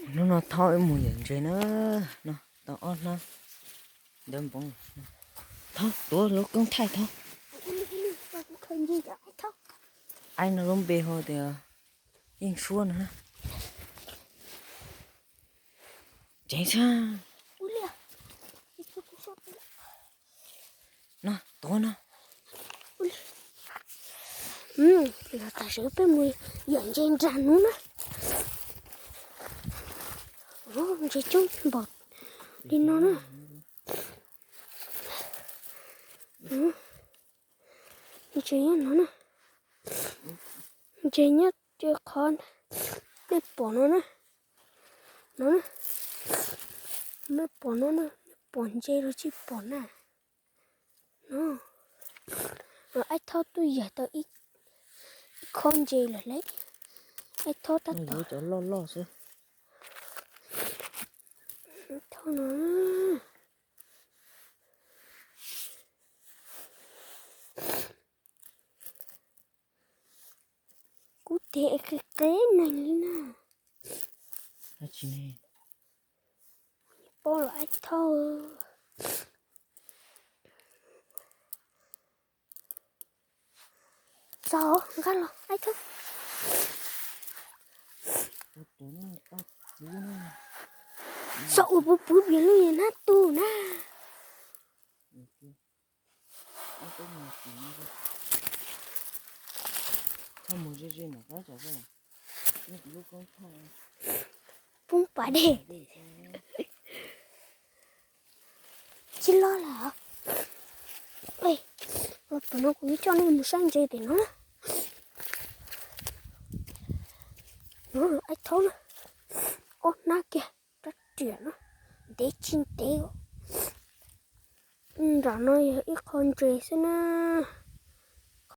Hnub no Thaub wb mus yawm ntses na, no tau ob hnab ntawv npoov. Thaub tuav lub koob thaij Thaub. Aib no lub npe hu tias Yeej Suab no. Tseev sab. No tuav no. Los tam sim peb mus yawm ntses nrag hnub na. Ntses coob npaum li no na. Ntses nyob no na. Ntses nyob qhov nej pom no na. No, nej pom no na, nej pom ntses los tsis pom na. No, Aib Thaub twb yawm tau ib khob ntses lawm lauj. Aib Thaub tab tom, cov loj loj xwb. Aib Thaub no. Kuv tes qe qe neeg li na. Pob los Aib Thaub. Txog nqa los Aib Thaub. Txog ua puv puv pem lub hnab tu na. Poob pas dej. Tsis los lawm. Los tam no kuv yuav coj nej mus saib ntses tim no na. Aib Thaub na, ob hnab kiag rab riam no, ntev tsis ntev. Nram no yog ib qho ntses xwb na.